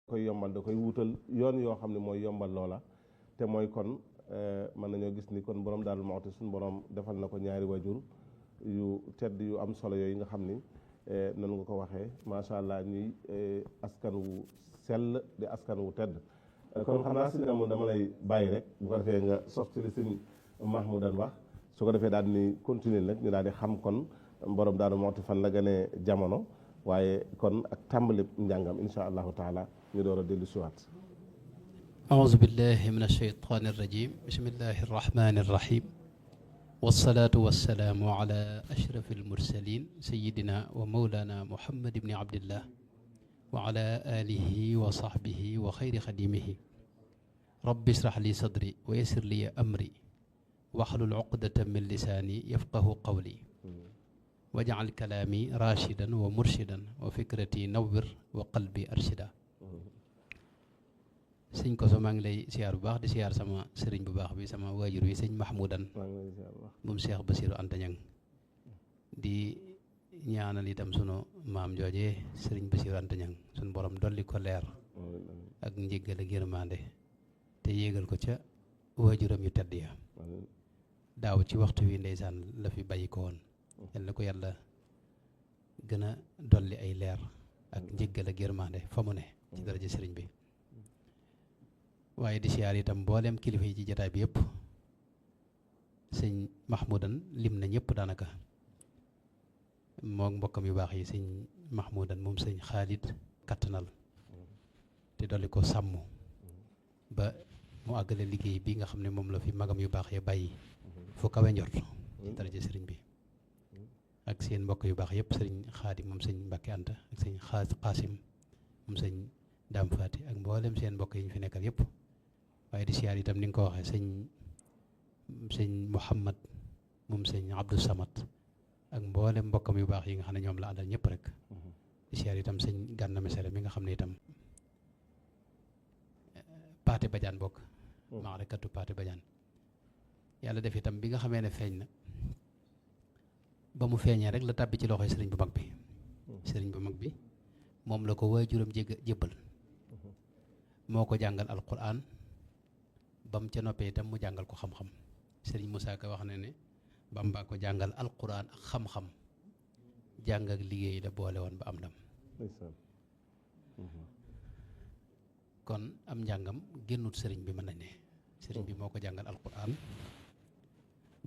koy yombal da koy wutal yoon yoo xam ne mooy yombal loola te mooy kon mën nañoo gis ni kon borom Daaru Muxti suñu borom defal na ko ñaari wajur yu tedd yu am solo yooyu nga xam ni noonu nga ko waxee macha allah ñuy askan wu sell di askan wu tedd kon xam naa sëñ Amadou dama lay bàyyi rek bu ko defee nga sof ci li sëñ Mahmoudan wax su ko defee daal ni continuer nag ñu daal di xam kon borom Daaru Muxti fan la gënee jamono waaye kon ak tàmbali njàngam insha allahu taala ñu door a dellu siwaat أعوذ بالله من الشيطان الرجيم بسم الله الرحمن الرحيم والصلاة والسلام على أشرف المرسلين سيدنا ومولانا محمد بن عبد الله وعلى آله وصحبه وخير خديمه رب اشرح لي صدري ويسر لي أمري واحلل عقدة من لساني يفقه قولي واجعل كلامي راشدا ومرشدا وفكرتي نور وقلبي أرشدا sëñ Koso maa ngi lay siyaar bu baax di siyaar sama sëriñ bu baax bi sama waajur wi sëñ Mahmoudan moom Cheikh Bassirou Anta Niang di ñaanal itam sunu maam jooje sëriñ Bassirou Anta Niang sunu borom dolli ko leer ak njéggal ak yërmande te yéegal ko ca waajuram yu tedd ya daaw ci waxtu wi ndeysaan la fi bàyyi ko woon yal na ko yàlla gën a dolli ay leer ak njéggal ak yërmande fa mu ne ci daraja sëriñ bi waaye di siyaar itam mboolem kilifa yi ci jataay bi yëpp sëñ Mahmoudan lim na ñëpp daanaka moom mbokkam yu baax yi sëñ Mahmoudan moom sëñ Xaalid kattanal te dolli ko sàmm ba mu àggale liggéey bi nga xam ne moom la fi magam yu baax ya bàyyi fu kawe njort ci daraja sëriñ bi ak seen mbokk yu baax yëpp sëriñ Xaadim moom sëñ Mbàkke Anta ak sëñ Xaasim moom sëñ Daam Faati ak mboolem seen mbokk yi ñu fi nekkal yëpp waaye di siyaar itam ni nga ko waxee sëñ Muhammad moom sëñ Abdou Samad ak mboolem mbokkam yu baax yi nga xam ne ñoom la àndal ñëpp rek di siyaar itam sëñ Gànna Mesere mi nga xam ne itam Paate Badiane bokk maa rekatu Paate Badiane yàlla def itam bi nga xamee ne feeñ na ba mu feeñee rek la tàbbi ci loxoy sëriñ bu mag bi sëriñ bu mag bi moom la ko waajuram jébbal moo ko jàngal alquran ba mu ca noppee itam mu jàngal ko xam-xam sëriñ Moussa Ka wax na ne Bamba ko jàngal alquran ak xam-xam jàng ak liggéey la boole woon ba am ndam kon am njàngam génnut sëriñ bi mën nañ ne sëriñ bi moo ko jàngal alquran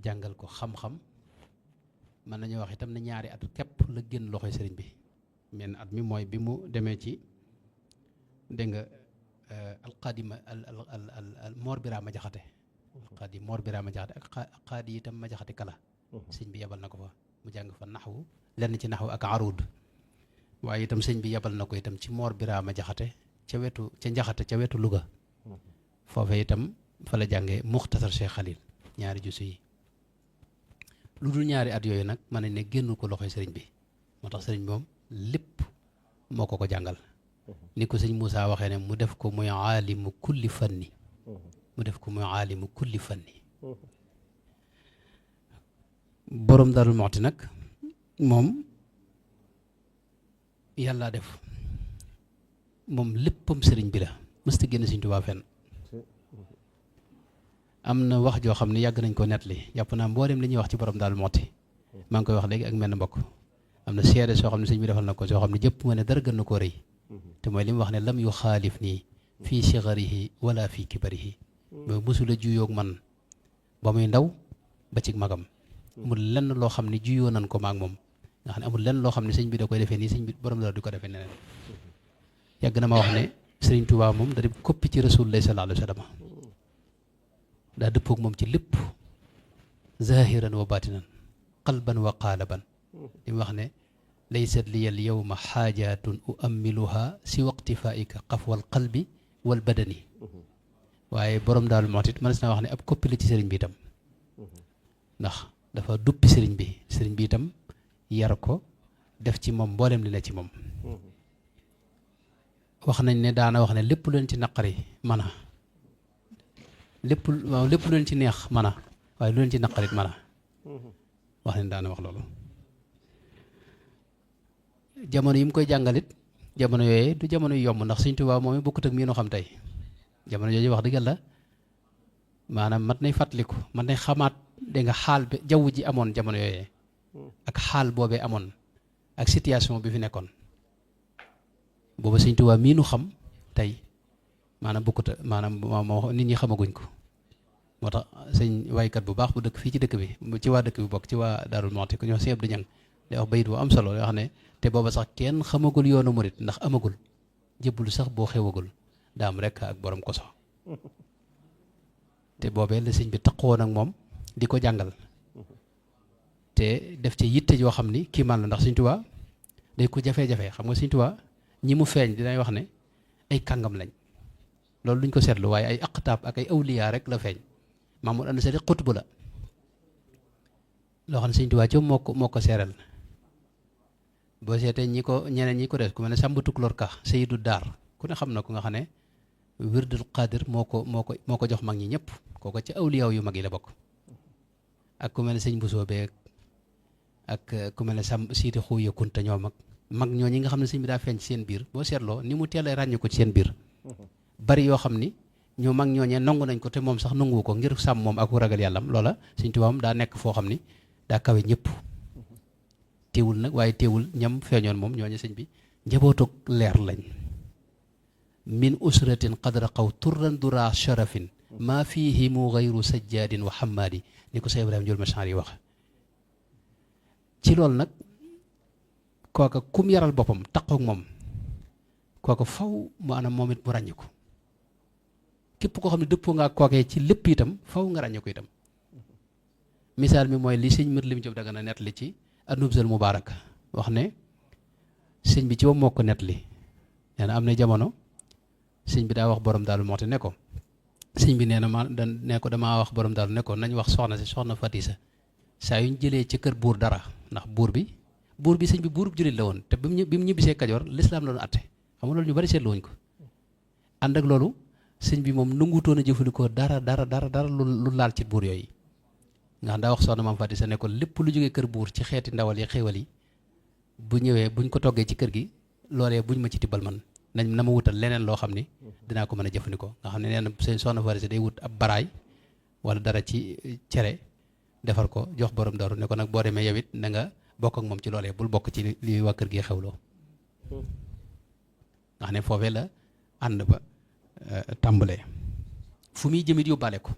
jàngal ko xam-xam mën nañu wax itam ne ñaari at képp la génn loxoy sëriñ bi menn at mi mooy bi mu demee ci dégg nga alqaadi Moor Biraama Jaxate alqaadi Moor Biraama Jaxate ak qaadi itam ma jaxate kala sëñ bi yebal na ko fa mu jàng fa naxwu lenn ci naxwu ak arud waaye itam sëñ bi yebal na ko itam ci Moor Biraama Jaxate ca njaxate ca wetu Louga foofe itam fa la jàngee Muxtasar Cheikh Khalil ñaari jusu yi lu dul ñaari at yooyu nag mën nañ ne génnu ko loxoy sëriñ bi moo tax sëriñ bi moom lépp moo ko jàngal ni ko sëñ Moussa waxee ne mu def ko muy aalimu kulli fanni mu def ko muy aalimu kulli fanni borom Daaru Muxti nag moom yàlla def moom léppam sëriñ bi la mësta génn sëriñ Tuubaa fenn am na wax joo xam ne yàgg nañ ko nettali jàpp naa mboolem li ñuy wax ci borom Daaru Muxti maa ngi koy wax léegi ak menn mbokk am na seede soo xam ne sëñ bi defal na ko soo xam ne jëpp ma ne dara gën na koo rëy te mooy li mu wax ne lam yu xaalif nii fii sigarihi wala fii kibarihi mooy mosula juyoog man ba muy ndaw ba ci magam amul lenn loo xam ne juyoo nan ko maag moom nga xam ne amul lenn loo xam ne sëñ bi da koy defee nii sëñ bi borom dara di ko defee neneen yàgg na ma wax ne sëriñ Tuubaa moom da di koppi ci Rasulullah sallallahu alayhi wa sallam daa dëppoog moom ci lépp zahiran wa batinan qalban wa qaalaban li mu wax ne laysat liya al yawma xaajatun uammiluha si waqtifaika qafwal qalbi wal badani waaye borom Daaru Muxti mënees naa wax ne ab koppi la ci sëriñ bi itam ndax dafa duppi sëriñ bi itam yar ko def ci moom mboolem li ne ci moom wax nañ ne daana wax ne lépp lu leen ci naqari mana lépp lu leen ci neex mana waaye lu leen ci naqarit mana wax nañ daana wax loolu jamono yi mu koy jàngalit jamono yooyu du jamono yu yomb ndax Sëñ Tuubaa moom it bokkut ak mii nu xam tey jamono yooyu wax dëgg yàlla maanaam mat nay fàttaliku mat nay xamaat dégg nga xaal bi jaww ji amoon jamono yooyee ak xaal boobee amoon ak situation bi fi nekkoon booba Sëñ Tuubaa mii nu xam tey maanaam bokkut maanaam moo nit ñi xamaguñ ko moo tax sëñ waykat bu baax bu dëkk fii ci dëkk bi ci waa dëkk bi bokk ci waa Daarul Muxti ku ñuy wax Sëñ Abdu Ñaŋ day wax bayit bu am solo yoo xam ne te booba sax kenn xamagul yoonu murit ndax amagul jëbbul sax boo xewagul daam rek ak borom koso te boobee la sëñ bi taqoon ak moom di ko jàngal te def ci yitte yoo xam ni kii man la ndax Sëñ Tuubaa day ko jafe-jafe xam nga Sëñ Tuubaa ñi mu feeñ dinay wax ne ay kàngam lañ loolu duñ ko seetlu waaye ay aqtaab ak ay awliya rek la feeñ Mamour Anta Sali xutbu la loo xam ne Sëñ Tuubaa ci moo ko seeral boo seetee ñeneen ñi ko des ku mel ne Sàmba Tukulóor Ka Seydou Daar ku ne xam na ko nga xam ne wirdul Qaadir moo ko jox mag ñi ñëpp kooko ci awliya yu mag yi la bokk ak ku mel ne sëñ Bousso beeg ak ku mel ne Sam Siidi Xuuya Kunta ñoom mag ñoo ñi nga xam ne sëñ bi daa feeñ ci seen biir boo seetloo ni mu teelee ràññee ko ci seen biir bari yoo xam ni ñoo mag ñooñee nangu nañ ko te moom sax nanguwu ko ngir sàmm moom ak ragal yàllam loola Sëñ Tuubaa daa nekk foo xam ni daa kawe ñëpp teewul nag waaye teewul ñam feeñoon moom ñooñu sëñ bi njabootug leer lañ min usratin qadra qaw turran dura sharafin maa fihimu gayru sajjaadin wa hammaadi ni ko Seex Ibrahima Jol Machar yi wax ci loolu nag kooka kum yaral boppam taqoog moom kooka faw maanaam moom it mu ràññi ko képp koo xam ne dëppoo ngaa kookee ci lépp itam faw nga ràññi ko itam misaal mi mooy li sëñ Mër Lim Jóob Dagana nettali ci An-Nubzul Mubaarak wax ne sëñ bi ci moom moo ko nettali nee na am na jamono sëñ bi daa wax borom Daaru Muxti ne ko sëñ bi nee na ne ko damaa wax borom Daaru ne ko nañ wax soxna Fatisa saa yuñ jëlee ci kër buur dara ndax buur bi sëñ bi buurub jullit la woon te bi mu ñibbisee Kajoor lislaam la doon atte xam nga loolu ñu bari seetlu wuñ ko ànd ak loolu sëñ bi moom nanguutoon a jëfandikoo dara lu laal ci buur yooyu nga xam daa wax soxna maam Faty Sa ne ko lépp lu jógee kër buur ci xeeti ndawal yi xéewal yi bu ñëwee buñ ko toggee ci kër gi loolee buñ ma ci tibbal man na ma wutal leneen loo xam ni dinaa ko mën a jëfandikoo nga xam ne nee na seen soxna Faty Sa day wut ab baraay wala dara ci cere defar ko jox borom Daaru ne ko nag boo demee yow it na nga bokk ak moom ci loolee bul bokk ci li waa kër gi xewloo nga xam ne foofee la ànd ba tàmbalee fu muy jëmit yóbbaale ko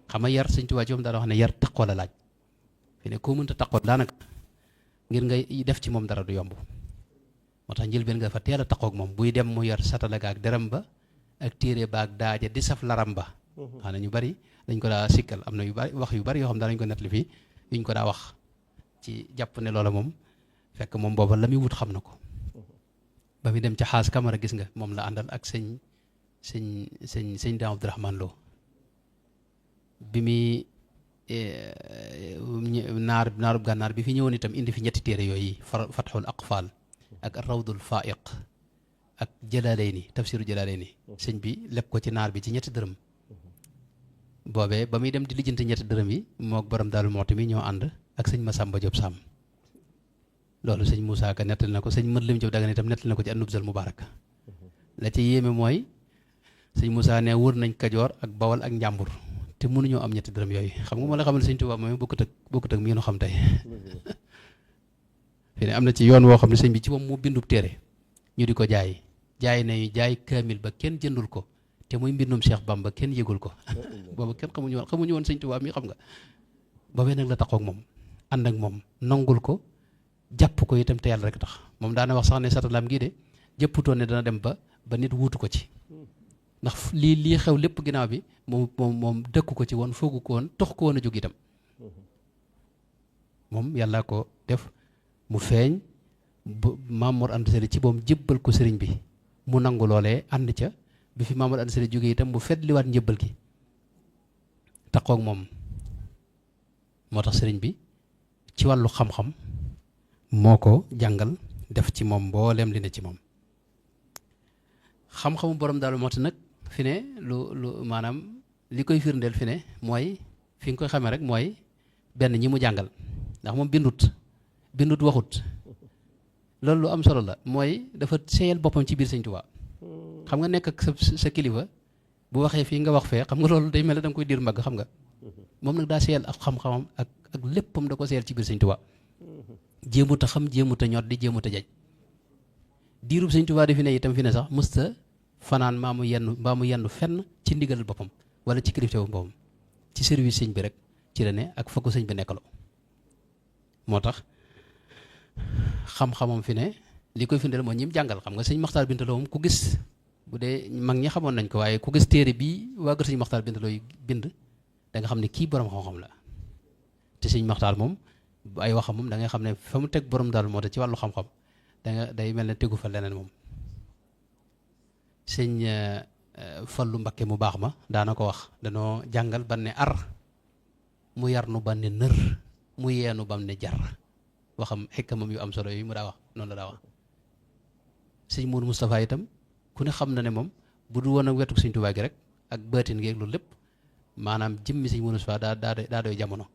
xam nga yar Sëñ Tuubaa ci moom daal wax ne yar taqoo la laaj fi ne koo mënta taqoo daanaka ngir nga def ci moom dara du yomb moo tax njëlbeen nga fa teel a taqoog moom buy dem mu yar satala ga ak deram ba ak téere ba ak daaja di saf laram ba xam ne ñu bari dañ ko daa sikkal am na yu bari wax yu bari yoo xam daanañ ko nettali fii yuñ ko daa wax ci jàpp ne loola moom fekk moom booba la muy wut xam na ko ba muy dem ca xaas kamara gis nga moom la àndal ak sëñ Daam Abdurahmaan Lo bi muy naarub gànnaar bi fi ñëwoon itam indi fi ñetti téere yooyu fatxul aqfal ak rawdul faiq ak jalaalayni tafsiru jalaalayni sëñ bi leb ko ci naar bi ci ñetti dërëm boobee ba muy dem di lijjanti ñetti dërëm yi mook borom Daaru Muxti mi ñoo ànd ak sëñ Masamba Jóob Sàmm loolu sëñ Moussa Ka nettali na ko sëñ Mër Lim Jóob Dagana itam nettali na ko ci An-Nubzul Mubaarak la ci yéeme mooy sëñ Moussa ne wër nañ Kajoor ak Bawol ak Njàmbur te mënuñoo am ñetti dërëm yooyu xam nga moo la xamal sëñ Tuubaa moom bokkut ak mi ngeen xam tey fi ne am na ci yoon woo xam ne sëñ bi ci moom moo bindub téere ñu di ko jaay kaamil ba kenn jëndul ko te muy mbindum Cheikh Bamba kenn yëgul ko booba kenn xamuñu woon sëñ Tuubaa mi xam nga boobee nag la taxoog moom ànd ak moom nangul ko jàpp ko itam te yàlla rek tax moom daana wax sax ne satalaam gii de jëpputoon ne dana dem ba nit wuutu ko ci ndax lii xew lépp ginnaaw bi moom dëkku ko ci woon foogu ko woon tox ko woon a jóg itam moom yàlla ko def mu feeñ Maam Mor Anta Sali ci moom jébbal ko sëriñ bi mu nangu loolee ànd ca bi fi Maam Mor Anta Sali jógee itam mu fetliwaat njëbbal gi taxoog moom moo tax sëriñ bi ci wàllu xam-xam moo ko jàngal def ci moom mbooleem li ne ci moom xam-xamu borom Daaru Muxti nag fi ne lu maanaam li koy firndeel fi ne mooy fi nga koy xamee rek mooy benn ñi mu jàngal ndax moom bindut waxut loolu lu am solo la mooy dafa seeyal boppam ci biir Sëñ Tuubaa xam nga nekk ak sa kilifa bu waxee fii nga wax fee xam nga loolu day mel ne da nga koy diir mbagg xam nga moom nag daa seeyal ak xam-xamam ak léppam da ko seeyal ci biir Sëñ Tuubaa jéemut a xam jéemut a ñot di jéemut a jaj diirub Sëñ Tuubaa defi ne itam fi ne sax mësta fanaan mbaa mu yendu fenn ci ndigal boppam wala ci kilifte boppam ci service sëñ bi rek ci la ne ak fa ko sëñ bi nekkaloo moo tax xam-xamam fi ne li koy firndeel mooy ñim jàngal xam nga sëñ Maxtaar Bintaloo moom ku gis bu dee mag ñi xamoon nañ ko waaye ku gis téere bii waa kër sëñ Maxtaar Bintaloo yi bind da nga xam ne kii borom xam-xam la te sëñ Maxtaar moom ay waxam moom da nga xam ne fa mu teg borom daal moo tax ci wàllu xam-xam da nga day mel ne tegu fa leneen moom sëñ Fallu Mbakke mu baax ma daana ko wax danoo jàngal ban ne ar mu yar nu ban ne nër mu yeenu bam ne jar waxam xikkamam yu am solo yi mu daa wax noonu la daa wax sëñ Mourou Moustapha itam ku ne xam na ne moom bu du woon ak wetu sëñ Tuubaa gi rek ak baatin gi ak loolu lépp maanaam jëmmi sëñ Mourou Moustapha daa doy jamono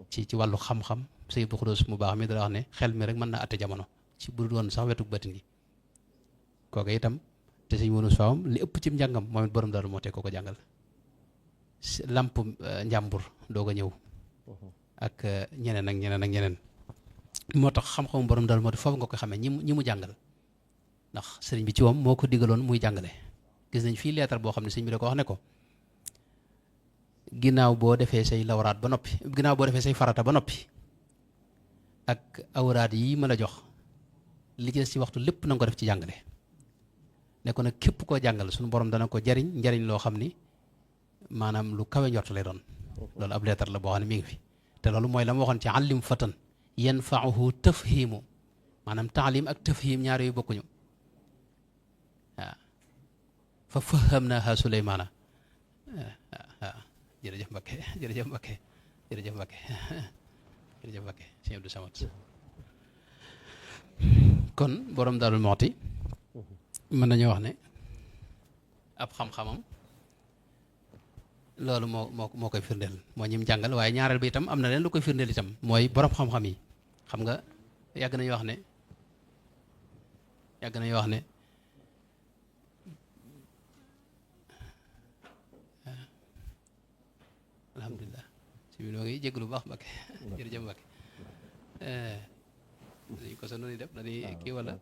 ci wàllu xam-xam sëñ Abdou Xudoos mu baax mi daa wax ne xel mi rek mën na atte jamono ci bu du woon sax wetu baatin gi kooku itam te sëñ Mourou Moustapha li ëpp ci njàngam moom it borom daal moo teg ko jàngal lamp njàmbur doog a ñëw ak ñeneen ak ñeneen ak ñeneen moo tax xam-xamu borom daal moo tax foofu nga ko xamee ñi mu jàngal ndax sëriñ bi ci moom moo ko digaloon muy jàngale gis nañ fii leetar boo xam ne sëriñ bi da ko wax ne ko ginnaaw boo defee say lawraat ba noppi ginnaaw boo defee say farata ba noppi ak awraat yi ma la jox li ci des ci waxtu lépp na nga ko def ci jàngale ne ko nag képp koo jàngal suñu borom dana ko jariñ njariñ loo xam ni maanaam lu kawe njort lay doon loolu ab leetar la boo xam ne mi ngi fi te loolu mooy la ma waxoon ci àllim fatan yanfa'uhu tafhimu maanaam taalim ak tafhim ñaar yooyu bokkuñu waaw fa fahamnaha Suleymaana waaw jërëjëf Mbakke jërëjëf Mbakke jërëjëf Mbakke jërëjëf Mbakke sëñ Abdou Samad kon borom Daaru Muxti mën nañu wax ne ab xam-xamam loolu moo koy firndeel moo ñim jàngal waaye ñaareel bi itam am na leen lu koy firndeel itam mooy borom xam-xam yi xam nga yàgg nañu wax ne alhamdulilah si bi noo ngi jéglu bu baax Mbakke jërëjëf Mbakke dañu ko sa noonu def dañuy kii wala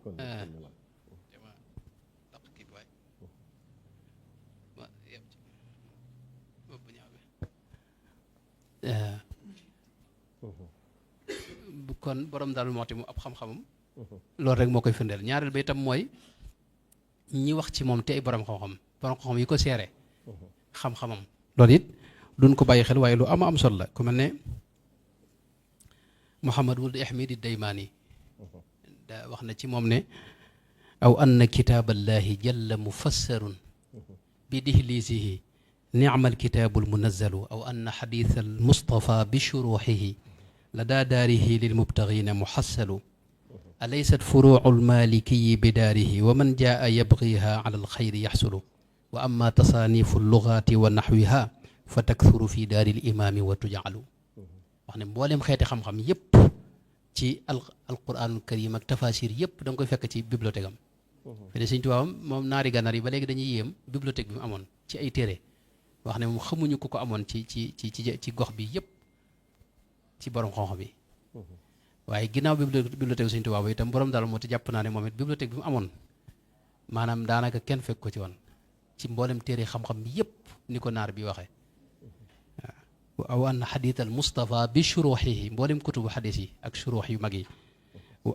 kon borom daal moo ti mu ab xam-xamam loolu rek moo koy firndeel ñaareel ba itam mooy ñi wax ci moom te ay borom xam-xam yi ko seere xam-xamam loolu it duñ ko bàyyi xel waaye lu am solo la ku mel ne Muhammad wuld Ahmad Daymaani da wax na ci moom ne aw anna kitaaballahi jalla mufassarun bi dihlisihi ni'mal kitaabul munazzalu aw anna xadiis al Mustafa bi shuruuxihi ladaa daarihi lil mubtagiina muxassalu alaysat furuucu lmaalikiyi bi daarihi wa man jaa yabgiha ala alxayri yaxsulu wa amma tasaanifu lugaati wa naxwiha fa takthuru fi daari limaami wa tujcalu wax ne mboolem xeeti xam-xam yépp ci alquraanul karim ak tafasir yépp da nga koy fekk ci bibliothèque am fe ne Sëñ Tuubaa moom naari gànnaar yi ba léegi dañuy yéem bibliothèque bi mu amoon ci ay téere wax ne moom xamuñu ku ko amoon ci gox bi yépp ci borom xam-xam bi waaye ginnaaw bibliothèque Sëñ Tuubaa ba itam borom daal moo ti jàpp naa ne moom it bibliothèque bi mu amoon maanaam daanaka kenn fekk ko ci woon ci mboolem téere xam-xam bi yépp ni ko naar bi waxee waaw aw anna xadiis al Mustafa bi shuruuxihi mboolem kutubu xadiis yi ak shuruux yu mag yi wa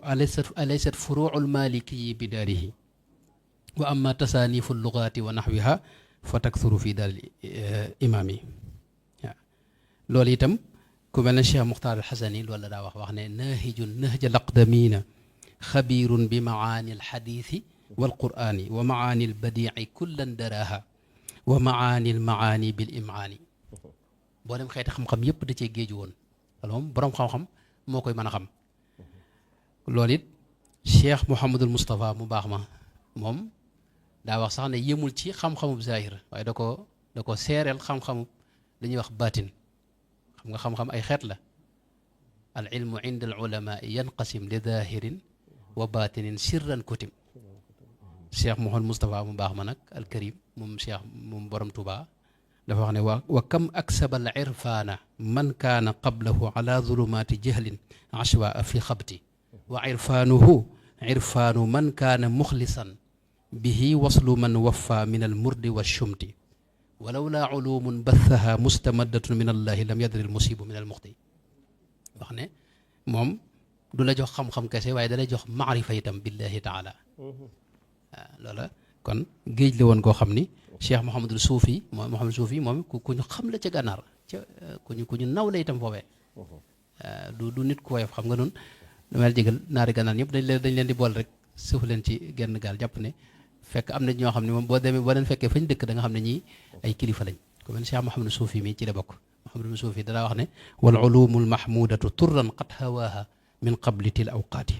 alaysat furuucul maalikiyi bi daarihi wa amma tasaanifu lugaati wa naxwiha fa takthuru fi daal imaam yi waaw loolu itam ku mel ne Cheikh Muxtaar al Xasani loolu la daa wax ne naahijun nahja laqdamiina xabiirun bi macaani alxadiisi wal quraani wa macaani albadiici kullan daraaha wa macaani almacaani bil imcaani mboolem xeeti xam-xam yépp da cee géeju woon loolu moom boroom xam-xam moo koy mën a xam loolu it Cheikh Mouhamadul Moustapha mu baax ma moom daa wax sax ne yemul ci xam-xamub zahir waaye da ko seereel xam-xamub li ñuy wax baatin xam nga xam-xam ay xeet la al ilmu inda al ulama yanqasim li zahirin wa batinin sirran kutim cheikh Mouhamed Moustapha mu baax ma nag al karim moom cheikh moom borom Touba dafa wax ne wa kam aksaba al irfaana man kaana qablahu ala zulumaati jahlin ashwaa fi xabti wa irfaanuhu irfaanu man kaana muxlisan bihi waslu man waffa min al murdi wa shumti walaw laa ulumun bathaha mustamaddatun min allahi lam yadri al musibu min al muxti wax ne moom du la jox xam-xam kese waaye da lay jox maarifa itam billahi taala waaw loola kon géej la woon koo xam ni Cheikh Mouhamadul Soufi Mouhamadul Soufi moom ku ñu xam la ca gànnaar ca ku ñu naw la itam foofee du nit ku woyof xam nga noonu damay jégal naari gànnaar ñëpp dañ leen di bool rek suuf leen ci genn gaal jàpp ne fekk am na ñoo xam ne moom boo demee boo leen fekkee fañ dëkk da nga xam ne ñii ay kilifa lañ ku mel Cheikh Mouhamadul Soufi mi ci la bokk Mouhamadul Soufi danaa wax ne wal ulumul mahmudatu turran qad hawaaha min qabli til awqaati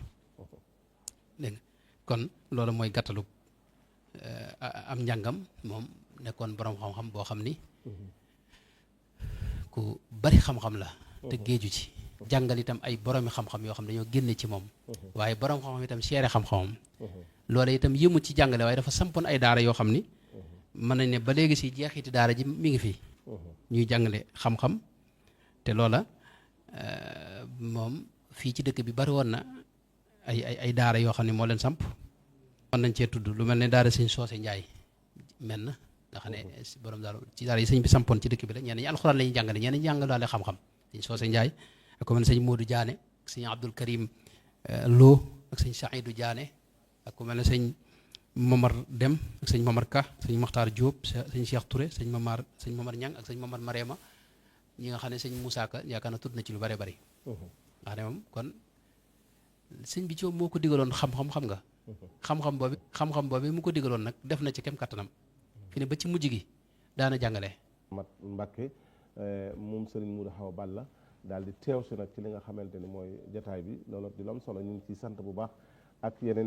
dégg nga kon loolu mooy gàttalu am njàngam moom nekkoon borom xam-xam boo xam ni ku bari xam-xam la te géeju ci jàngal itam ay boromi xam-xam yoo xam ne dañoo génne ci moom waaye borom xam-xam itam seere xam-xamam loola itam yëmut ci jàngale waaye dafa sampoon ay daara yoo xam ni mën nañ ne ba léegi si jeexiti daara ji mi ngi fi ñuy jàngale xam-xam te loola moom fii ci dëkk bi bari woon na ay daara yoo xam ne moo leen samp mën nañ cee tudd lu mel ne daara sëñ Soose Njaay mel na nga xam ne borom daal ci daara yi sëñ bi sampoon ci dëkk bi la ñenn ñi alxuraan la ñuy jàngale ñenn ñi jàngalaale xam-xam sëñ Soose Njaay ak ku mel ne sëñ Modou Diané ak sëñ Abdul Karim Lo ak sëñ Saïdou Diané ak ku mel ne sëñ Momar Dem ak sëñ Momar Ka sëñ Makhtar Diop sëñ Cheikh Touré sëñ Momar Ñang ak sëñ Momar Marema ñi nga xam ne sëñ Moussa Ka yaakaar na tudd na ci lu bare bari nga xam ne moom kon sëñ bi ci moom moo ko digaloon xam-xam xam nga xam-xam boobu mu ko digaloon nag def na ci kem kattanam fi ne ba ci mujj gi daana jàngale mat Mbàkke moom Serigne Modou Awa Balla daal di teew si nag ci li nga xamante ni mooy jataay bi loolu di lu am solo ñu ngi ciy sant bu baax ak yeneen